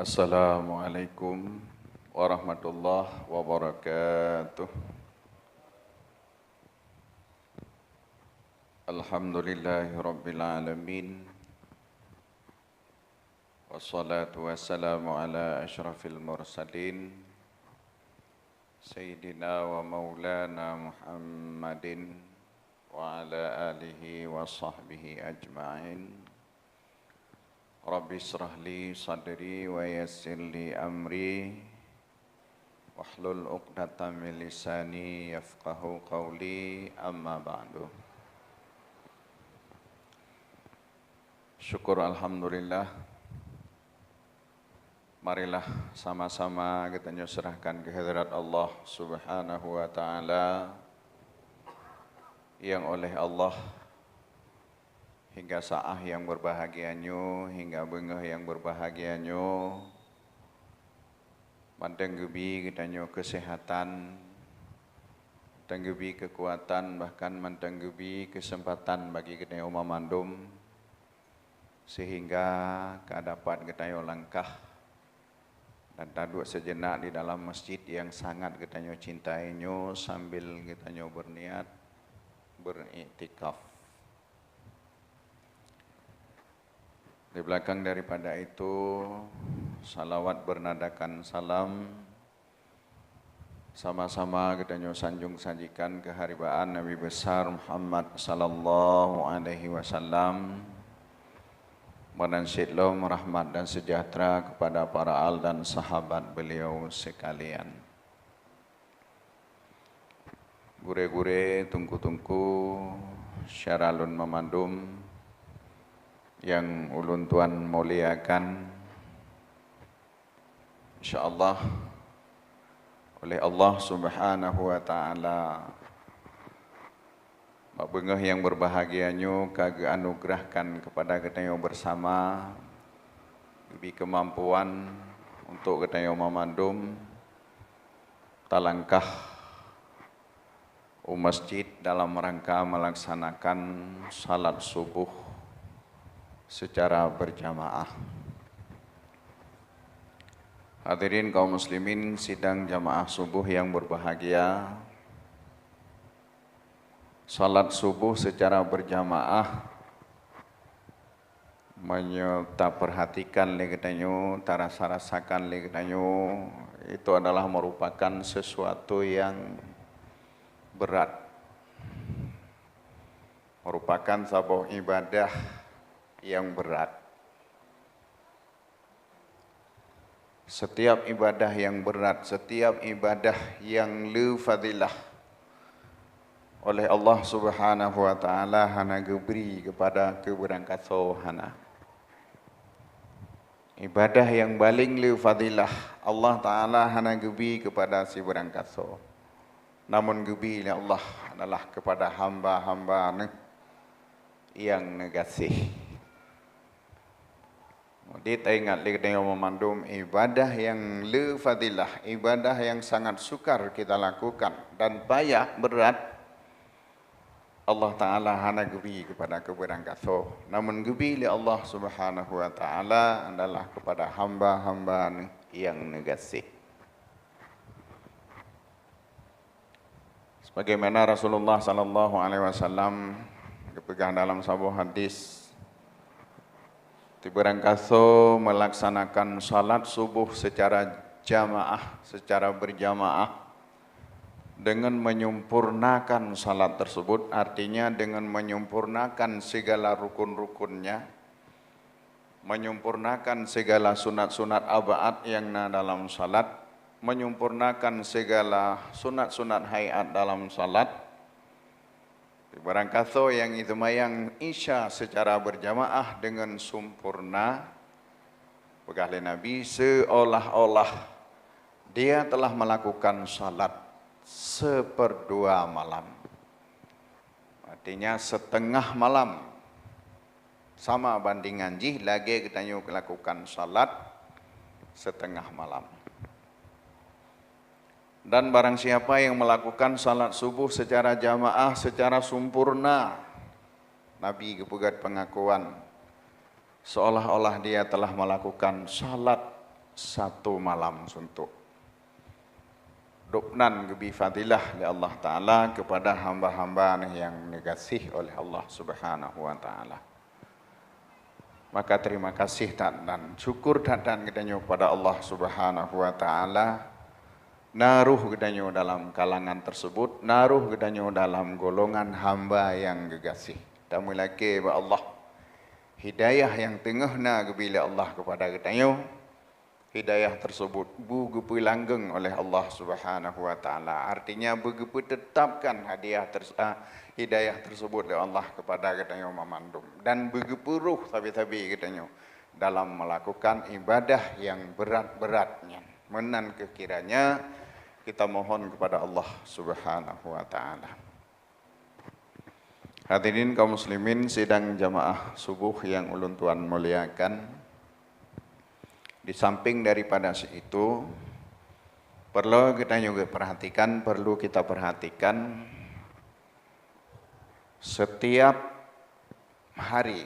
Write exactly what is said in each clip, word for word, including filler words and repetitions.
Assalamualaikum warahmatullahi wabarakatuh. Alhamdulillahirabbil alamin. Wassalatu wassalamu ala asyrafil mursalin, Sayyidina wa Maulana Muhammadin wa ala alihi wa sahbihi ajma'in. Rabbi israh li sadri wa yassir li amri, wahlul uqdatam min lisani yafqahu qawli, amma ba'du. Syukur alhamdulillah. Marilah sama-sama geutanyoe serahkan keu hadirat Allah Subhanahu wa Ta'ala, nyang oleh Allah hingga saát nyang berbahagia nyoe, hingga beungoh nyang berbahagia nyoe, mantong geubi geutanyoe keuseuhatan, mantong geubi keukuatan, bahkan mantong geubi keuseumpatan bagi geutanyoe mandum, sehingga ka dapat geutanyoe langkah dan taduek seujenak di dalam masjid nyang sangat geutanyoe cintai nyoe sambil geutanyoe berniat beriktikaf. Di belakang daripada itu, salawat bernadakan salam sama-sama geutanyoe sanjong sajikan keuharibaan Nabi Besar Muhammad sallallahu alaihi wasallam, meunan cit lom rahmat dan sejahtera kepada para al dan sahabat beliau sekalian. Gurée-gurée, teungku-teungku, syedara lôn meumandum nyang ulôn tuan muliakan, insya Allah, oleh Allah Subhanahu wa Ta'ala, bak beungoh nyang berbahagia nyoe ka geuanugerahkan kepada geutanyoe bersama, geubri keumampuan untuk geutanyoe meumandum talangkah u masjid dalam rangka melaksanakan salat subuh secara berjamaah. Hadirin kaum muslimin sidang jamaah subuh yang berbahagia, salat subuh secara berjamaah, meunyoe tapeurhatikan lé geutanyoe, tarasa-rasakan lé geutanyoe, itu adalah merupakan sesuatu yang berat. Merupakan saboh ibadah yang berat. Setiap ibadah yang berat, setiap ibadah yang le fadilah, oleh Allah Subhanahu wa Ta'ala hana geubri keupada keubeurangkasoe, hana. Ibadah yang paléng le fadilah, Allah Ta'ala hana geubri keupada seubeurangkasoe. Namun geubri lé Allah adalah keupada hamba-hamba Neuh nyang neugaséh. Jadi, taingat lé geutanyoe meumandum, ibadah yang le fadilah, ibadah yang sangat sukar kita lakukan dan payah, berat, Allah Ta'ala hana geubri keupada keubeurangkasoe. Namun geubri lé Allah Subhanahu wa Ta'ala adalah keupada hamba-hamba Neuh nyang neugaséh. Sebagaimana Rasulullah sallallahu alaihi wasallam geupeugah dalam saboh hadis, seubeurangkasoe meulaksanakan salat subuh secara jamaah, secara berjamaah, dengan menyempurnakan salat tersebut, artinya dengan menyempurnakan segala rukun-rukunnya, menyempurnakan segala sunat-sunat ab'ad yang na dalam salat, menyempurnakan segala sunat-sunat haiat dalam salat. Barangkasoe nyang jiseumayang Isya secara berjamaah dengan sempurna, peugah lé Nabi, seolah-olah dia telah melakukan salat seperdua malam. Artinya, setengah malam. Sama bandingan jih lagée geutanyoe lakukan salat setengah malam. Dan barang siapa yang melakukan salat subuh secara jamaah, secara sempurna, Nabi geupeugét pengakuan, seolah-olah dia telah melakukan salat satu malam suntuk. Dubnan geubri fadilah lé Allah Taala keupada hamba-hamba nyang neugaséh oleh Allah Subhanahu wa Taala. Maka terima kasih that dan syukur that dan geutanyoe kepada Allah Subhanahu wa Taala. Na roh geutanyoe dalam kalangan tersebut, na roh geutanyoe dalam golongan hamba nyang geugaséh. Tameulakée bak Allah, hidayah nyang teungoh na geubri lé Allah keupada geutanyoe, hidayah tersebut beugeupeulanggeng oleh Allah Subhanahu wa Taala. Artinya, beugeupeutetapkan hadiah ters-, ah, hidayah tersebut lé Allah keupada geutanyoe mamandum dan beugeupeuroh sabe-sabe geutanyoe dalam melakukan ibadah nyang beurat-beurat nyan. Meunan keuh kiranya kita mohon keupada Allah Subhanahu wa Taala. Hadirin kaum muslimin sidang jamaah subuh nyang ulôn tuan muliakan, di samping daripada itu, perlu kita juga perhatikan, perlu kita perhatikan setiap hari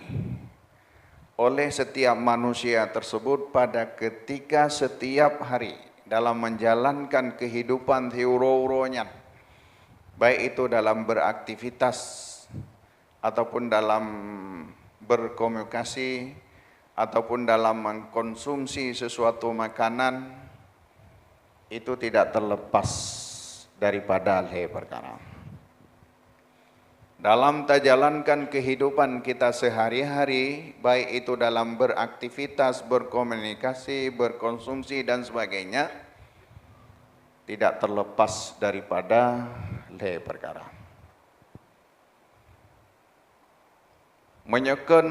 oleh setiap manusia tersebut pada ketika setiap hari dalam menjalankan kehidupan siuroe-uroe nyan, baik itu dalam beraktivitas ataupun dalam berkomunikasi ataupun dalam mengkonsumsi sesuatu makanan, itu tidak terlepas daripada lhée perkara. Dalam tajalankan kehidupan kita sehari-hari, baik itu dalam beraktivitas, berkomunikasi, berkonsumsi dan sebagainya, tidak terlepas daripada lhée perkara. Meunyoe kon,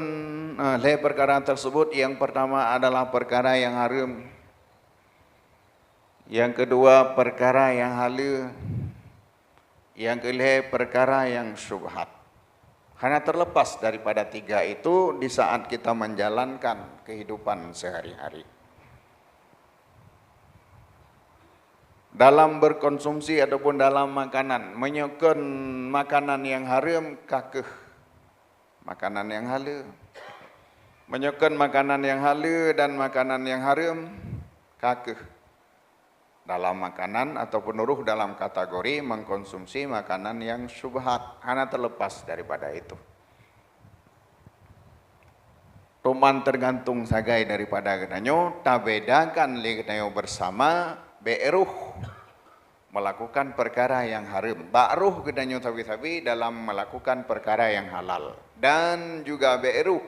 eh, lhée perkara tersebut, yang pertama adalah perkara yang haram. Yang kedua, perkara yang haleue. Yang keulhée, perkara yang syubhat. Hana terlepas daripada tiga itu di saat kita menjalankan kehidupan sehari-hari. Dalam berkonsumsi ataupun dalam makanan, meunyoe kon makanan yang haram, ka keuh makanan yang haleue. Meunyoe kon makanan yang haleue dan makanan yang haram, ka keuh dalam makanan ataupun roh dalam kategori mengkonsumsi makanan yang syubhat, hana terlepas daripada itu. Cuman tergantung sagai daripada geutanyoe, tabedakan lé geutanyoe bersama, bék roh melakukan perkara yang haram. Bék roh geutanyoe sabe-sabe dalam melakukan perkara yang halal. Dan juga bék roh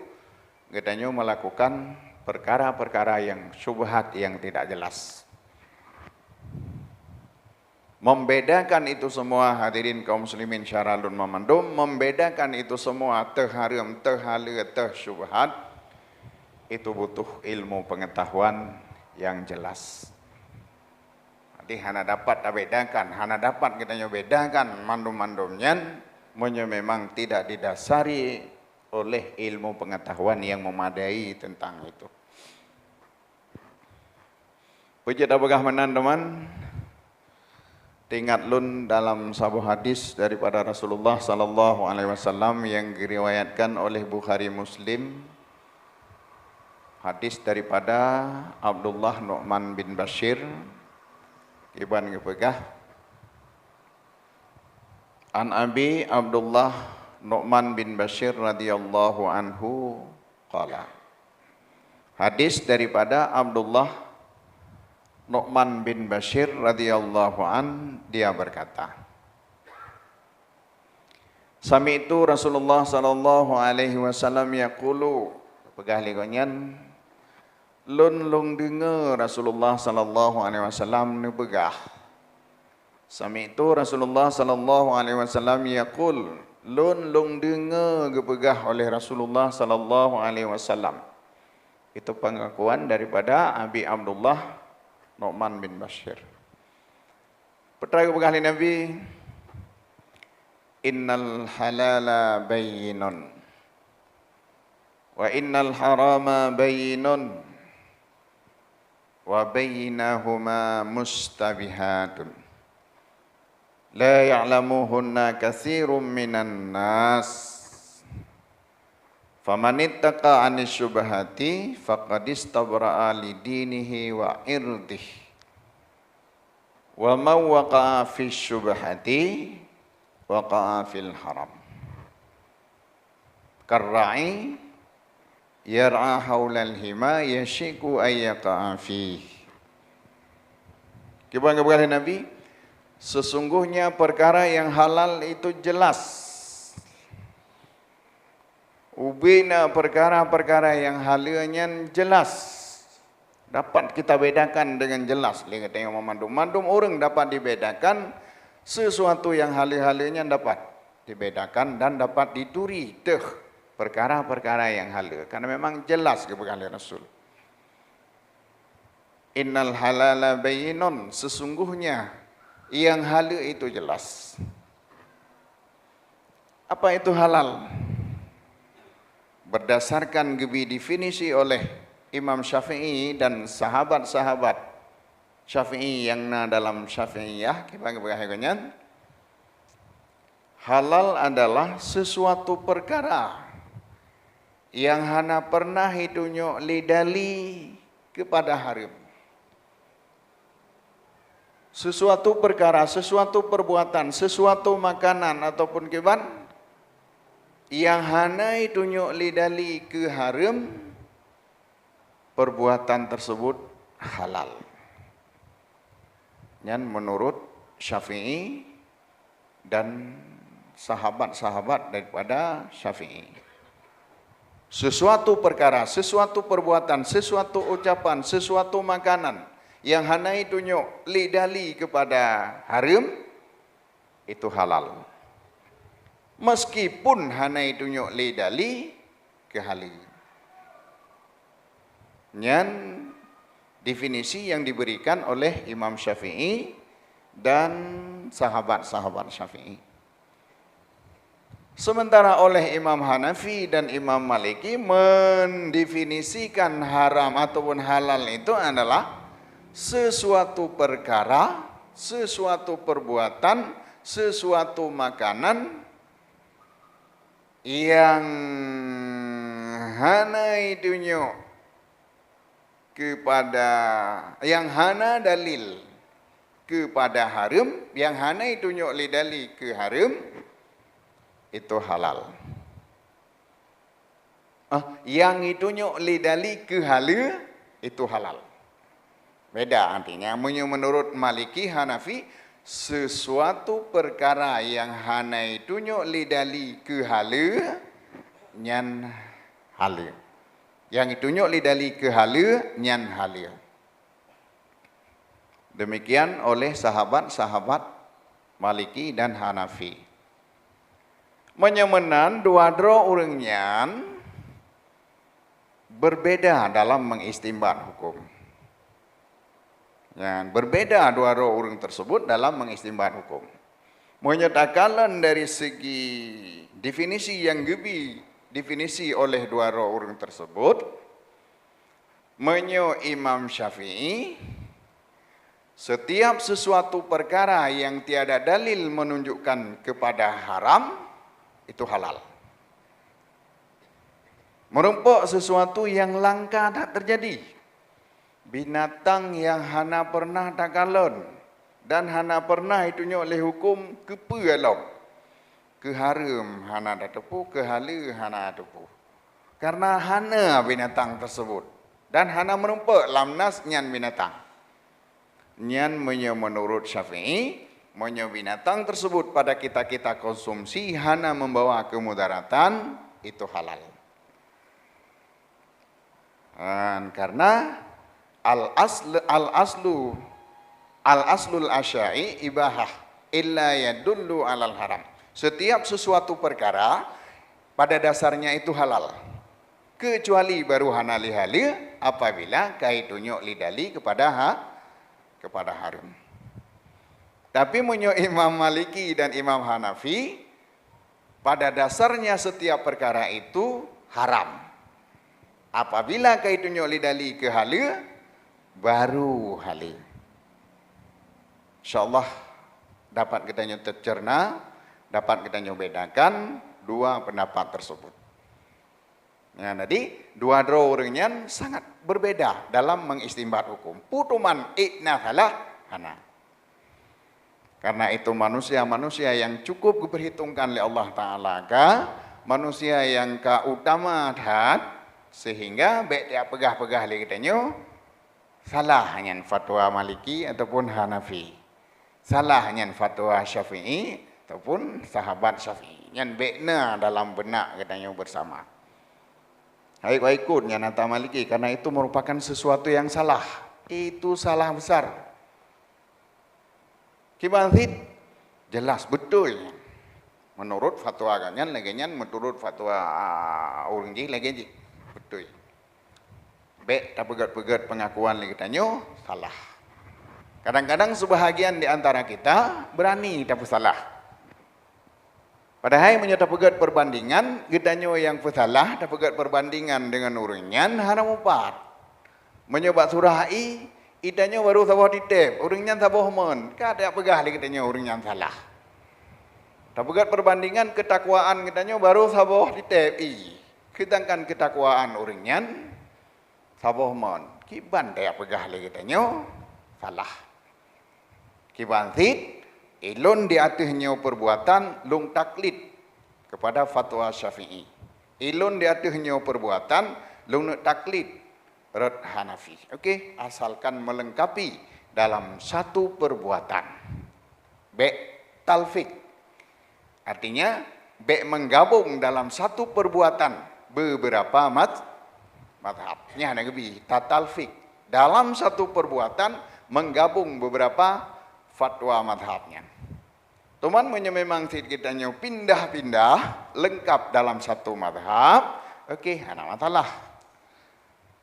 geutanyoe melakukan perkara-perkara yang syubhat, yang tidak jelas. Membedakan itu semua, hadirin kaum muslimin syara lôn mamandum, membedakan itu semua, teuh haram, teuh haleue, teuh syubhat, itu butuh ilmu pengetahuan yang jelas. Jadi, hana dapat tabedakan, hana dapat geutanyoe bedakan mandum-mandum nyan, meunyoe memang tidak didasari oleh ilmu pengetahuan yang memadai tentang itu. Peue jeuet tapeugah meunan, teman? Teuingat lôn dalam saboh hadis daripada Rasulullah sallallahu alaihi wasallam yang diriwayatkan oleh Bukhari Muslim. Hadis daripada Abdullah Nu'man bin Bashir, kiban geupeugah, An Abi Abdullah Nu'man bin Bashir radhiyallahu anhu qala. Hadis daripada Abdullah Nu'man bin Bashir radhiyallahu an, dia berkata, Sami'tu Rasulullah sallallahu alaihi wasallam yaqulu, peugah lé gobnyan, lôn lôn deungoe Rasulullah sallallahu alaihi wasallam neupeugah. Sami'tu Rasulullah sallallahu alaihi wasallam yaqul, lôn lôn deungoe geupeugah oleh Rasulullah sallallahu alaihi wasallam. Itu pengakuan daripada Abi Abdullah Nu'man bin Bashir. Peue geupeugah lé Nabi, "Innal halala bayyinun, wa innal harama bayyinun, wa bainahuma mustabihatun. La ya'lamuhunna katsirun minan nas." Famanittaqa anis syubhati faqad istabra'a li dinihi wa irdih. Wa man waqa'a fis syubhati waqa'a fil haram. Karra'i yar'a haulal hima yushiku an yaqa'a fih. Kiban geupeugah lé Nabi, sesungguhnya perkara yang halal itu jelas. Ubena perkara-perkara nyang haleue nyan jelas. Dapat kita bedakan dengan jelas. Lé geutanyoe mandum, mandum ureuëng dapat dibedakan sesuatu nyang haleue-haleue nyan dapat dibedakan dan dapat dituri teuh perkara-perkara nyang haleue. Karena memang jelas geupeugah lé Rasul. Innal halala bayyinun, sesungguhnya yang haleue itu jelas. Apa itu halal? Berdasarkan geubi definisi oleh Imam Syafi'i dan sahabat-sahabat Syafi'i nyang na dalam Syafi'iyah, kiban geupeugah lagée nyan, halal adalah sesuatu perkara yang hana pernah itunyok lé dali keupada hareuem. Sesuatu perkara, sesuatu perbuatan, sesuatu makanan ataupun kiban yang hana itunyok lé dali keu hareuem, perbuatan tersebut halal. Nyan menurut Syafi'i dan sahabat-sahabat daripada Syafi'i. Sesuatu perkara, sesuatu perbuatan, sesuatu ucapan, sesuatu makanan yang hana itunyok lé dali keupada hareuem, itu halal. Meskipun hana itunyok lé dali keu haleue. Nyan definisi yang diberikan oleh Imam Syafi'i dan sahabat-sahabat Syafi'i. Sementara oleh Imam Hanafi dan Imam Maliki mendefinisikan haram ataupun halal itu adalah sesuatu perkara, sesuatu perbuatan, sesuatu makanan yang hana itunyok keupada, yang hana dalil keupada hareuem, yang hana itunyok lé dali keu hareuem, itu halal. Ah, yang itunyok lé dali keu haleue, itu halal. Beda artinya, meunyoe menurut Maliki Hanafi, sesuatu perkara yang hana itunyok lé dali keu haleue, nyan haleue. Yang itunyok lé dali keu haleue, nyan haleue. Demikian oleh sahabat-sahabat Maliki dan Hanafi. Meunyoe meunan, dua droe ureuëng nyan berbeda dalam mengistimbat hukum. Nyan, berbeda dua droe ureuëng tersebut dalam mengistimbat hukum. Meunyoe takalon dari segi definisi yang geubi definisi oleh dua droe ureuëng tersebut, meunyoe Imam Syafi'i, setiap sesuatu perkara yang tiada dalil menunjukkan kepada haram, itu halal. Meurumpok sesuatu yang langka that terjadi. Binatang yang hana pernah takalon dan hana pernah itunyok lé hukum keupeue lom. Keu hareuem hana tateupeue, keu haleue hana tateupeue. Karena hana binatang tersebut dan hana meurumpok lam nas nyan binatang. Nyan meunyoe menurut Syafi'i, meunyoe binatang tersebut pada kita-kita konsumsi hana membawa kemudaratan, itu halal. Dan karena al-asl, al-aslu, al-aslul asya'i ibahah illa yadullu alal haram. Setiap sesuatu perkara pada dasarnya itu halal. Kecuali baru hana lé haleue apabila ka itunyok lé dali kepada ha-, kepada hareuem. Tapi meunyoe Imam Maliki dan Imam Hanafi, pada dasarnya setiap perkara itu haram. Apabila ka itunyok lé dali keu haleue, baru haleue. Insyaallah dapat geutanyoe teuceurna, dapat geutanyoe bedakan dua pendapat tersebut. Ya, jadi dua droe ureuëng nyan sangat berbeda dalam mengistimbat hukum. Putuman ikna salah hana. Karena itu manusia-manusia yang cukup diperhitungkan oleh Allah Taala ka, manusia yang ka utama that, sehingga bék tapeugah-peugah lé geutanyoe salah nyan fatwa Maliki ataupun Hanafi. Salah nyan fatwa Syafi'i ataupun sahabat Syafi'i. Nyan bék na dalam benak geutanyoe bersama. Hai ikut nyan ata Maliki karena itu merupakan sesuatu yang salah. Itu salah besar. Kiban cit jelas beutôi. Menurut fatwa gobnyan lagée nyan, menurut fatwa ureuëng jih lagée jih. Beutôi. Bék tapeugét-peugét pengakuan lé geutanyoe salah. Kadang-kadang sebahagian di antara kita berani tapeusalah. Padahai meunyoe tapeugét perbandingan, geutanyoe nyang peusalah tapeugét perbandingan deungon ureuëng nyan hana mupat. Meunyoe bak surah i, geutanyoe barô saboh titép, ureuëng nyan saboh mon, ka tapeugah lé geutanyoe ureuëng nyan salah. Tapeugét perbandingan keutakwaan geutanyoe barô saboh titép i, sedangkan keutakwaan ureuëng nyan saboh mon, kiban tapeugah lé geutanyoe salah. Kiban cit, ulôn di ateueh nyoe perbuatan lôn taklid kepada fatwa Syafi'i. Ulôn di ateueh nyoe perbuatan lôn taklid rot Hanafi. Oke, asalkan melengkapi dalam satu perbuatan. Bék talfik. Artinya, bék menggabung dalam satu perbuatan beberapa mad-, madhab. Nyan na geubi tatalfik. Dalam satu perbuatan menggabung beberapa fatwa madhab nyan. Teuma meunyoe memang cit geutanyoe pindah-pindah lengkap dalam satu madhab, oke, hana masalah.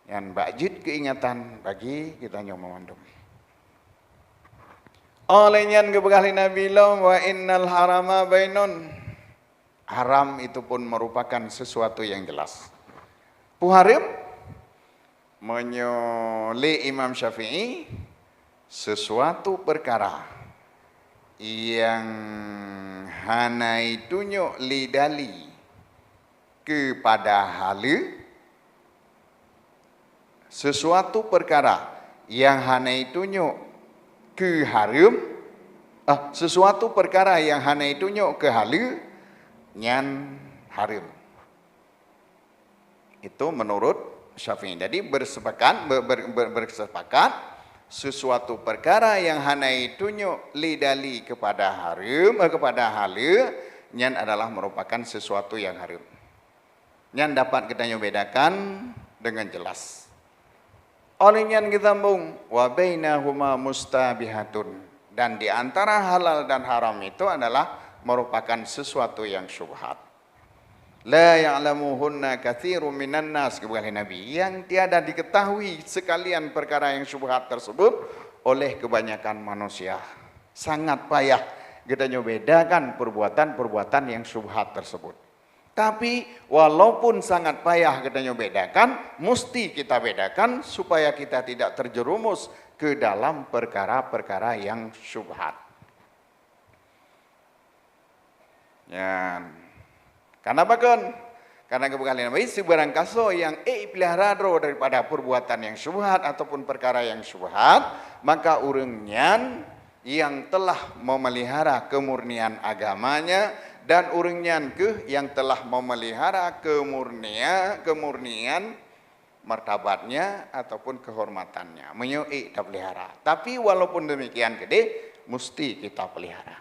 Nyan bak jeuet keuingatan bagi geutanyoe meumandum. Óh lheueh nyan geupeugah lé Nabi lom, "Wa innal harama bainun." Haram itu pun merupakan sesuatu yang jelas. Peue hareuem? Meunyoe lé Imam Syafi'i, sesuatu perkara nyang hana itunyok lé dali keupada haleue, sesuatu perkara nyang hana itunyok keu hareuem, ah, sesuatu perkara nyang hana itunyok keu haleue, nyan hareuem. Itu menurut Syafi'i. Jadi bersepakat, ber-, ber-, ber-, bersepakat sesuatu perkara nyang hana itunyok lé dali keupada hareuem, eh, keupada haleue, nyan adalah merupakan sesuatu nyang hareuem. Nyan dapat geutanyoe bedakan dengan jelas. Óh lheueh nyan geusambong, "Wa bainahuma mustabihatun." Dan di antara halal dan haram itu adalah merupakan sesuatu yang syubhat. "La ya'lamuhunna katsirun minan nas," geupeugah lé Nabi, "yang tiada diketahui sekalian perkara yang syubhat tersebut oleh kebanyakan manusia." Sangat payah geutanyoe bedakan perbuatan-perbuatan yang syubhat tersebut. Tapi, walaupun sangat payah geutanyoe bedakan, musti kita bedakan supaya kita tidak terjerumus ke dalam perkara-perkara yang syubhat. Nyan. Kenapa kon? Karena geupeugah lé Nabi, sibarang kasoe nyang ék peulihara droe daripada perbuatan yang syubhat ataupun perkara yang syubhat, maka ureuëng nyan yang telah memelihara kemurnian agamanya, dan ureuëng nyan keuh yang telah memelihara kemurnia-, kemurnian martabatnya ataupun kehormatannya. Meunyoe ék tapeulihara. Tapi walaupun demikian keudeh, musti kita pelihara.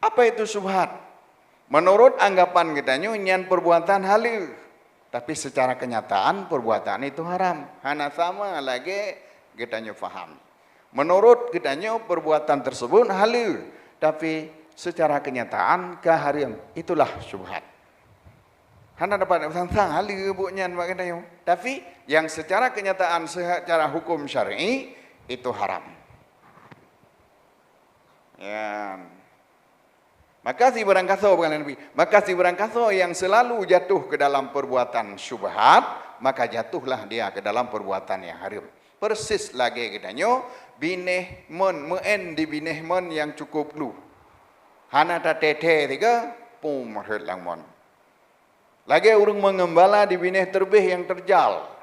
Apa itu syubhat? Menurut anggapan geutanyoe nyan perbuatan haleue, tapi secara kenyataan perbuatan itu haram. Hana sama lagée geutanyoe faham. Menurut geutanyoe perbuatan tersebut haleue, tapi secara kenyataan ka hareuem. Itulah syubhat. Hana dapat sang-sang haleue buet nyan bak geutanyoe. Tapi yang secara kenyataan, secara hukum syar'i itu haram. Ya. Maka sibarang kasoe, bukan Nabi, maka sibarang kasoe yang selalu jatuh ke dalam perbuatan syubhat, maka jatuhlah dia ke dalam perbuatan yang haram. Persis lagée geutanyoe, binéh mon, meu'en di binéh mon nyang cukup lu. Hana tateuthée siga, pum rhot lam mon. Lagée ureuëng meugeumbala di binéh teurbéh nyang teurjal.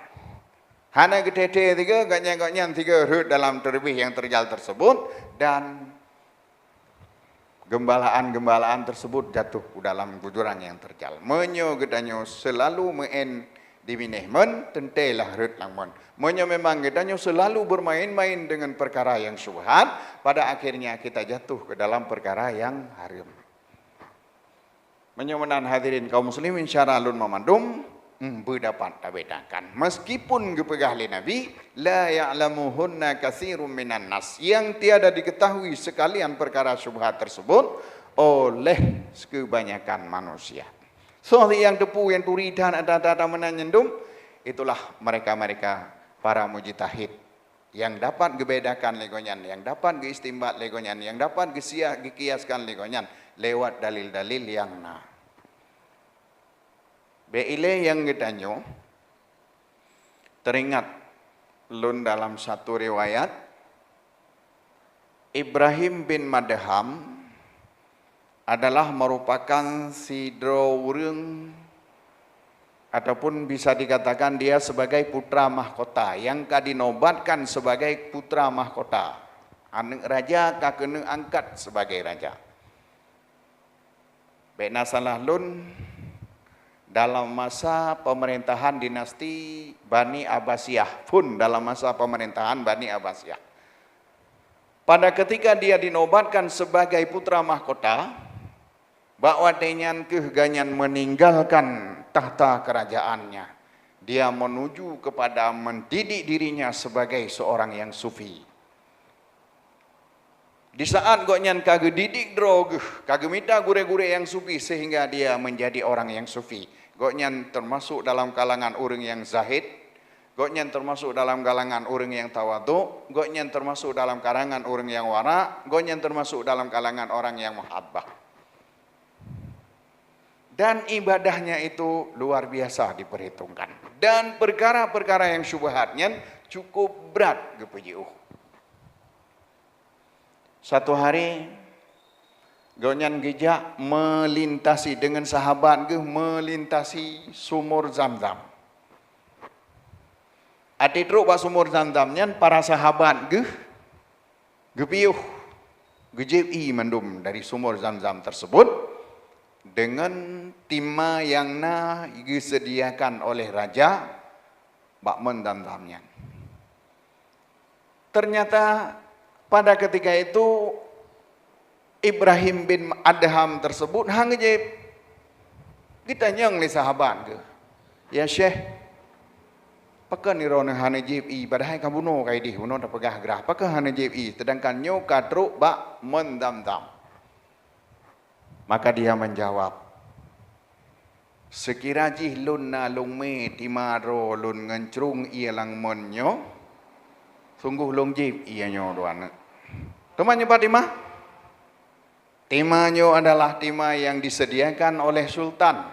Hana geuthée-thée sigoe, gobnyan-gobnyan sigoe rhot dalam teurbéh nyang teurjal tersebut, dan geumbalaan-geumbalaan tersebut jatuh ke dalam jurang nyang teurjal. Meunyoe geutanyoe seulalu meu'en di binéh mön, teuntée lah rhot lam mön. Meunyoe memang geutanyoe seulalu bermain-main dengan perkara yang syubhat, pada akhirnya kita jatuh ke dalam perkara yang haram. Meunyoe meunan, hadirin kaum muslimin, syedara lôn meumandum, hmm, beudapat tabedakan. Meskipun geupeugah lé Nabi, "La ya'lamuhunna katsirun minan nas," yang tiada diketahui sekalian perkara syubhat tersebut oleh kebanyakan manusia. Soe nyang teupeu, nyang turi that ata-ata meunan nyan dum, itulah mereka-mereka para mujtahid. Nyang dapat geubedakan lé gobnyan, nyang dapat geuistimbat lé gobnyan, nyang dapat geusia-, geukiaskan lé gobnyan lewat dalil-dalil nyang na. Bék ilée nyang geutanyoe, teuringat lôn dalam satu riwayat, Ibrahim bin Madham adalah merupakan sidroe ureuëng, ataupun bisa dikatakan dia sebagai putra mahkota yang ka dinobatkan sebagai putra mahkota. Aneuëk raja ka keuneuk angkat sebagai raja. Bék na salah lôn, dalam masa pemerintahan dinasti Bani Abbasiyah, phon dalam masa pemerintahan Bani Abbasiyah. Pada ketika dia dinobatkan sebagai putra mahkota, bak watée nyan kheueh gobnyan meninggalkan takhta kerajaannya. Dia menuju kepada mendidik dirinya sebagai seorang yang sufi. Di saat gobnyan ka geudidik droe geuh, ka geumita gurée-gurée nyang sufi sehingga dia menjadi orang yang sufi. Gobnyan termasuk dalam kalangan ureuëng nyang zahid, gobnyan termasuk dalam kalangan ureuëng nyang tawadhu, gobnyan termasuk dalam kalangan ureuëng nyang wara, gobnyan termasuk dalam kalangan orang nyang muhabbah. Dan ibadahnya itu luar biasa diperhitungkan. Dan perkara-perkara nyang syubhat nyan cukup brat geupeujiôh. Satu hari, gobnyan geujak melintasi, dengan sahabat geuh melintasi sumur Zamzam. Até trok bak sumur Zamzam nyan, para sahabat geuh geupiôh, geujieb ié mandum dari sumur Zamzam tersebut dengan tima nyang na geusediakan oleh raja bak mön Zamzam nyan. Ternyata pada ketika itu Ibrahim bin Adham tersebut hana jieb. Geutanyong lé sahabat geuh, "Ya Syekh, pakon droeneueh hana jieb ié, padahai ka bunoe ka ideh, bunoe tapeugah grah, pakon hana jieb ié, sedangkan nyoe ka trok bak mön Zamzam?" Maka dia menjawab, "Seukira jih lôn na lôn mé tima droe lôn ngon crông ié lam mön nyoe, sunggoh lôn jieb ié nyoe dua neuk." Teuma nyoe pat tima? Tima nyoe adalah tima yang disediakan oleh sultan.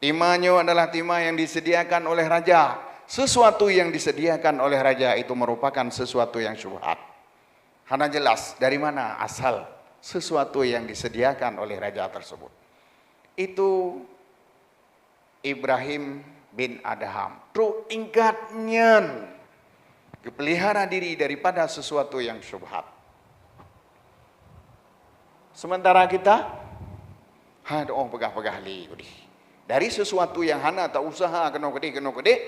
Tima nyoe adalah tima yang disediakan oleh raja. Sesuatu yang disediakan oleh raja itu merupakan sesuatu yang syubhat. Hana jelas dari mana asal sesuatu yang disediakan oleh raja tersebut. Itu Ibrahim bin Adham. Trok tingkat nyan geupelihara diri daripada sesuatu yang syubhat. Sementara kita, ha, doa peugah-peugah lé udeh. Dari sesuatu yang hana ta usaha keunoe keudeh, keunoe keudeh,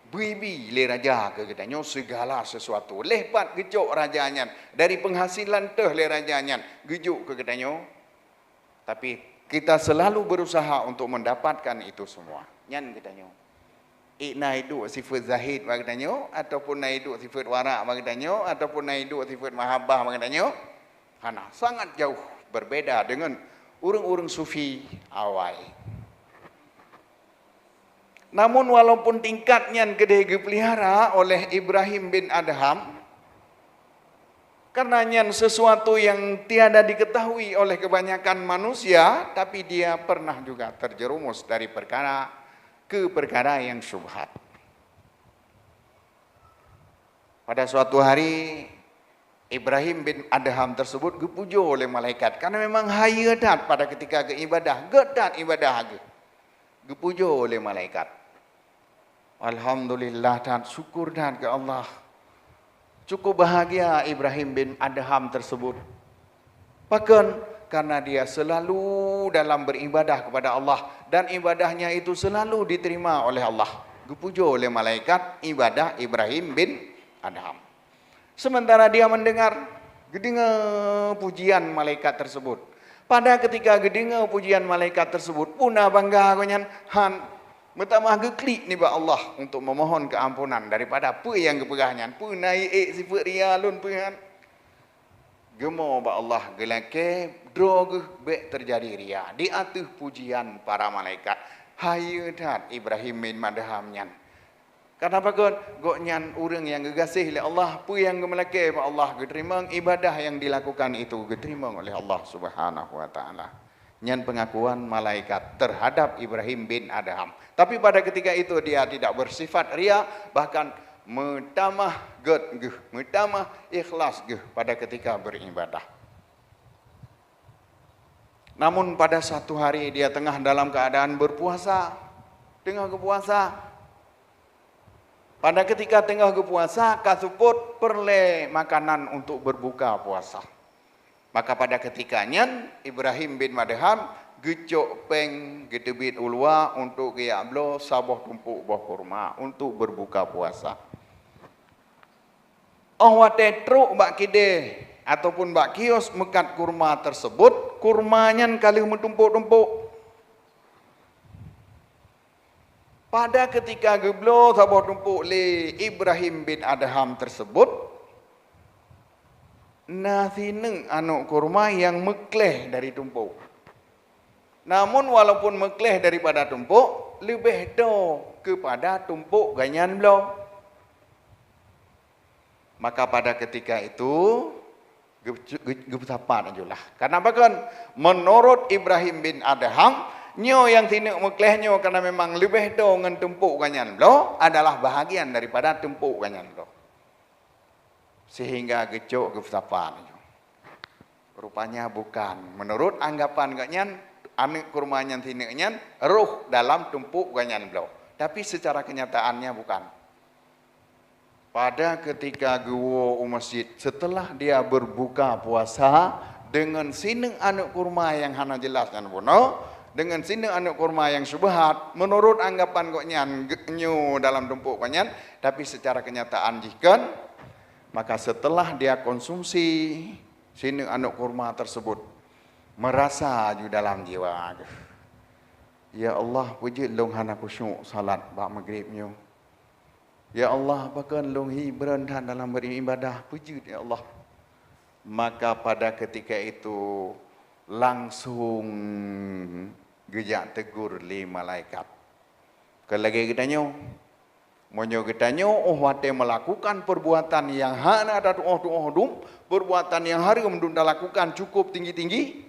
bri-bri lé raja keu geutanyoe segala sesuatu. Leh pat geucok raja nyan, dari penghasilan teuh lé raja nyan geujok keu geutanyoe. Tapi kita selalu berusaha untuk mendapatkan itu semua. Nyan geutanyoe. Ék na iduek sifeuet zahid bak geutanyoe, ataupun na iduek sifeuet warak bak geutanyoe, ataupun na iduek sifeuet mahabbah bak geutanyoe? Hana, sangat jauh berbeda dengan ureuëng-ureuëng sufi awai. Namun walaupun tingkat nyan keudeh geupelihara oleh Ibrahim bin Adham, karena nyan sesuatu yang tiada diketahui oleh kebanyakan manusia, tapi dia pernah juga terjerumus dari perkara ke perkara yang syubhat. Pada suatu hari, Ibrahim bin Adham tersebut geupujoe oleh malaikat, karena memang hayeue that pada ketika geuibadah, gét that ibadah geuh. Geupujoe lé malaikat. Alhamdulillah that, syukur that keu Allah. Cukup bahagia Ibrahim bin Adham tersebut. Pakon? Karena dia selalu dalam beribadah kepada Allah dan ibadahnya itu selalu diterima oleh Allah. Geupujoe lé malaikat ibadah Ibrahim bin Adham. Sementara dia mendengar, geudeungoe pujian malaikat tersebut. Pada ketika geudeungoe pujian malaikat tersebut, peue na bangga gobnyan, han, meutamah geuklik nibak Allah untuk memohon keampunan daripada peue nyang geupeugah nyan. Peue na ék sifeuet ria lôn peue han? Geumo bak Allah, geulakée droe geuh bék teujadi ria di ateueh pujian para malaikat. Hayeue that Ibrahim bin Madham nyan. Karena pakon? Gobnyan ureuëng nyang geugaséh lé Allah, peue nyang geumeulakée bak Allah geuteurimong, ibadah nyang dilakukan itu geuteurimong oleh Allah Subhanahu wa Taala. Nyan pengakuan malaikat terhadap Ibrahim bin Adham. Tapi pada ketika itu dia tidak bersifat ria, bahkan meutamah gét geuh, meutamah ikhlas geuh pada ketika beribadah. Namun pada satu hari dia tengah dalam keadaan berpuasa, tengah geupuasa. Pada ketika tengah geupuasa, ka seupôt peureulée makanan untuk berbuka puasa. Maka pada ketika nyan, Ibrahim bin Madham geucok péng geuteubiet u luwa untuk geujak bloe saboh tumpôk boh kurma untuk berbuka puasa. Óh watée trok bak kidée ataupun bak kios meukat kurma tersebut, kurma nyan ka lheueh meutumpôk-tumpôk. Pada ketika geubloe saboh tumpôk lé Ibrahim bin Adham tersebut, na sineuk aneuëk kurma nyang meukleh dari tumpôk. Namun walaupun meukleh daripada tumpôk, leubeh toe keupada tumpôk gobnyan bloe. Maka pada ketika itu, geu-, geu-, geusapat ajulah. Karena pakon? Menurut Ibrahim bin Adham, nyoe nyang sineuk meukleh nyoe karena memang leubeh toe ngon tumpôk gobnyan bloe adalah bahagian daripada tumpôk gobnyan bloe. Sehingga geucok geusapat ajulah. Rupanya bukan. Menurut anggapan gobnyan, aneuëk kurma nyan sineuk nyan roh dalam tumpôk gobnyan bloe. Tapi secara kenyataannya bukan. Pada ketika geuwoe u masjid, setelah dia berbuka puasa, deungon sineuk aneuëk kurma nyang hana jeulaih nyan bunoe, deungon sineuk aneuëk kurma nyang syubhat, menurut anggapan gobnyan ge-, nyoe dalam tumpôk gobnyan, tapi secara kenyataan jih kon, maka setelah dia konsumsi sineuk aneuëk kurma tersebut, merasa ju dalam jiwa geuh, "Ya Allah, peue jeuet lôn hana khusyuk salat bak maghrib nyoe? Ya Allah, pakon lôn hi beureun that dalam beribadah, peue jeuet, ya Allah?" Maka pada ketika itu langsung geujak tegur lé malaikat. Kon lagée geutanyoe. Meunyoe geutanyoe óh watée meulakukan peurbuatan nyang hana tatuoh-tuoh dum, peurbuatan nyang hareuem dum talakukan cukup tinggi-tinggi,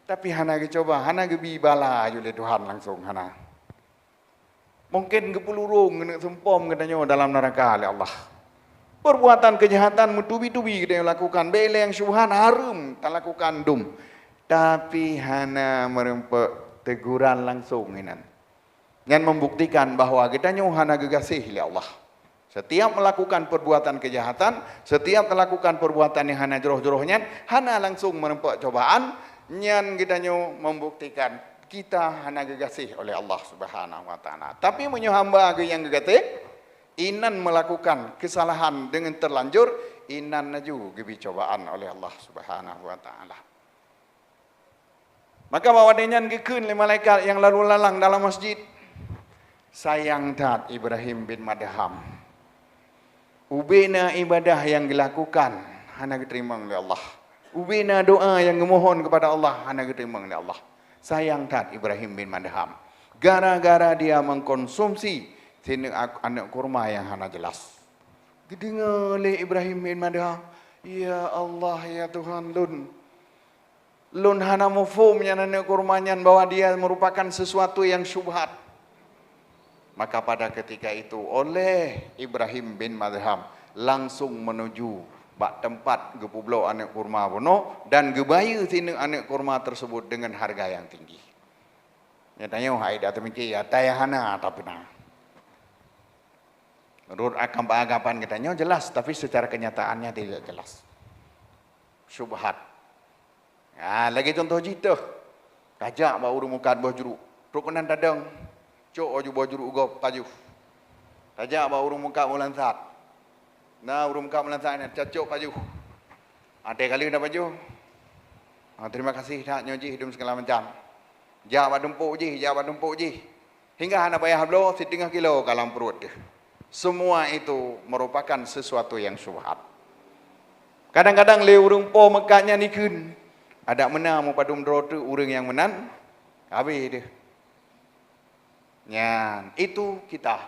tapi hana geucuba, hana geubi bala lé Tuhan langsong, hana. Mungken geupeulurong keuneuk seumpom geutanyoe dalam neuraka lé Allah. Peurbuatan keujahatan meutubi-tubi geutanyoe lakukan, bék lé nyang syubhat hareuem talakukan dum, tapi hana meureumpok teguran langsong inan. Nyan membuktikan bahwa geutanyoe hana geugaséh lé Allah. Setiap melakukan perbuatan kejahatan, setiap melakukan perbuatan nyang hana jroh-jroh nyan, hana langsung meureumpok cobaan, nyan geutanyoe membuktikan kita hana geugaséh oleh Allah Subhanahu wa Taala. Tapi meunyoe hamba geuh nyang geugaséh, inan melakukan kesalahan dengan terlanjur, inan laju geubi cobaan oleh Allah Subhanahu wa Taala. Maka bak watée nyan geukheun lé malaikat nyang lalu lalang dalam masjid, "Sayang that Ibrahim bin Madham. Ubena ibadah nyang geulakukan hana geuteurimong lé Allah. Ubena doa nyang geumohon keupada Allah hana geuteurimong lé Allah. Sayang that Ibrahim bin Madham. Gara-gara dia mengkonsumsi sineuk ak-, aneuëk kurma nyang hana jeulaih." Geudeungoe lé Ibrahim bin Madham, "Ya Allah, ya Tuhan lôn, lôn hana muphom nyan aneuëk kurma nyan bahwa dia merupakan sesuatu nyang syubhat." Maka pada ketika itu oleh Ibrahim bin Madham langsung menuju bak teumpat geupeubloe aneuëk kurma bunoe dan geubayeue sineuk aneuëk kurma tersebut dengan harga nyang tinggi. Nyatanya hai dah teumiké, atai hana tapi na. Menurut akam anggapan geutanyoe jelas, tapi secara kenyataannya tidak jelas. Syubhat. Ha, lagée contoh jih teuh. Tajak bak ureuëng mukat boh juruk. Trok keunan tadong. Cok baju boh juruk gob pajoh. Tajak bak ureuëng mukat boh lansat. Na ureuëng mukat boh lansat nyan, cok pajoh. Até kali na pajoh. Ha, terima kasih dak nyoe jih dum segala macam. Jak bak tumpok jih, jak bak tumpok jih. Hingga hana payah bloe siteungoh kilo ka lam pruet teuh. Semua itu merupakan sesuatu yang syubhat. Kadang-kadang lé ureuëng po meukat nyan ikheun, adak meunan mupadum droe teuk ureuëng nyang meunan, habéh deuh. Nyan, itu kita.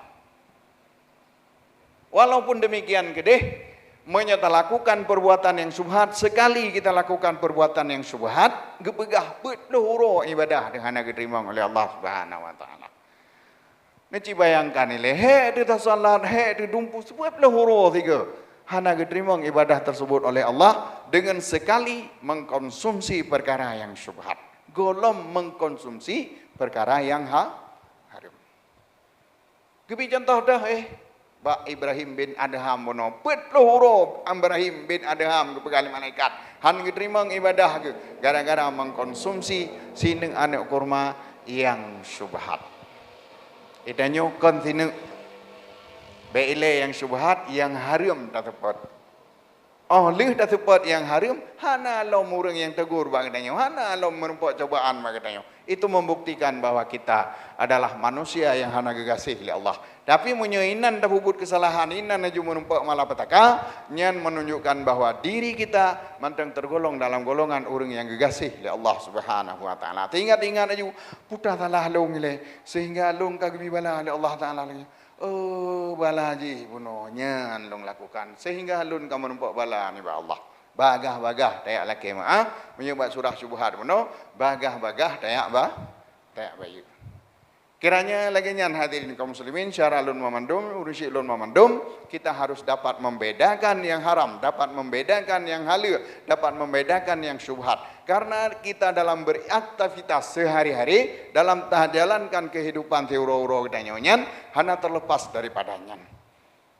Walaupun demikian keudeh, meunyoe talakukan perbuatan nyang syubhat, sekali kita lakukan perbuatan nyang syubhat, geupeugah peuet ploh uroe ibadah deuh hana geuteurimong oleh Allah Subhanahu wa Taala. Neuci bayangkan ilée, hék teuh tasalat, hék teuh dumpu, peuet ploh uroe sigoe hana geuteurimong ibadah tersebut oleh Allah dengan sekali mengkonsumsi perkara yang syubhat. Gohlom mengkonsumsi perkara yang ha-, haram. Geubi contoh dah, eh, bak Ibrahim bin Adham bunoe. Peuet ploh uroe Ibrahim bin Adham geupeugah lé malaikat, hana geuteurimong ibadah geuh gara-gara mengkonsumsi sineuk aneuëk kurma nyang syubhat. Geutanyoe kon sineuk, bék ilée nyang syubhat, nyang haram taseupôt. Oh lheueh taseupôt nyang haram, hana lom ureuëng nyang tegur bak geutanyoe, hana lom meurumpok cobaan bak geutanyoe. Itu membuktikan bahwa kita adalah manusia nyang hana geugaséh lé Allah. Tapi meunyoe inan tapeubuet keusalahan, inan laju meurumpok malapetaka, nyan menunjukkan bahwa diri kita mantong tergolong dalam golongan ureuëng nyang geugaséh lé Allah Subhanahu wa Taala. Teuingat-ingat laju, peue salah lôn ilée sehingga lôn ka geubi bala lé Allah Taala lagée nyoe. Oh, bala jih bunoe nyan lôn lakukan, sehingga lôn ka meurumpok bala nibak Allah. Bagah-bagah tajak lakée meuáh, meunyoe bak surah syubhat bunoe, bagah-bagah tajak ba-, tajak bayeue. Kiranya lagée nyan hadirin kaum muslimin, syedara lôn banmandum, ureuëng syik lôn banmandum, kita harus dapat membedakan yang haram, dapat membedakan yang haleue, dapat membedakan yang syubhat. Karena kita dalam beraktivitas sehari-hari, dalam tajalankan kehidupan siuroe-uroe geutanyoe nyan, hana terlepas daripada nyan.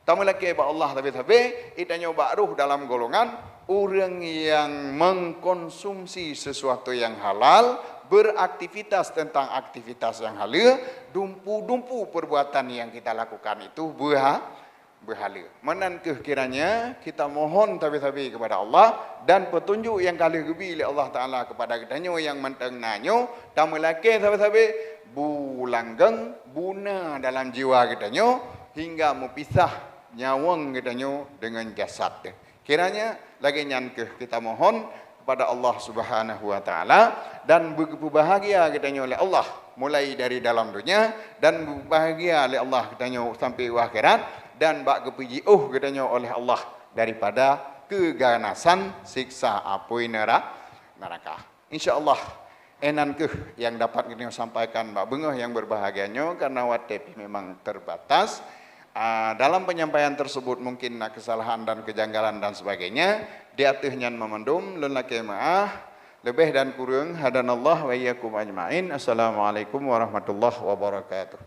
Tameulakée bak Allah sabe-sabe, geutanyoe bak rôh dalam golongan ureuëng nyang mengkonsumsi sesuatu yang halal, beraktivitas tentang aktivitas yang haleue, dumpu-dumpu perbuatan yang kita lakukan itu beuha-, beuhaleue. Meunan kheueh kiranya kita mohon sabe-sabe kepada Allah dan petunjuk nyang ka lheueh geubi lé Allah Taala kepada geutanyoe nyang mantong na nyoe, tameulakée sabe-sabe, bu langgeng, bu na dalam jiwa geutanyoe, hingga meupisah nyawöng geutanyoe deungon jasad teuh. Kiranya lagée nyan kheueh kita mohon kepada Allah Subhanahu wa Taala dan beugeupeubahagia geutanyoe lé Allah mulai dari dalam dunia dan beubahagia lé Allah geutanyoe sampai u akhirat dan bak geupeujiôh geutanyoe oleh Allah daripada keuganasan siksa apui nera-, neraka. Insya Allah, inan kheueh nyang dapat geutanyoe sampaikan bak beungoh nyang berbahagia nyoe, karena watée pih memang terbatas. Ah, dalam penyampaian tersebut mungkin na kesalahan dan kejanggalan dan sebagainya. Di ateueh nyan meumandum, lôn lakée meuáh. Leubeh dan kureueng, hadanallah wa iyyakum ajmain. Assalamualaikum warahmatullahi wabarakatuh.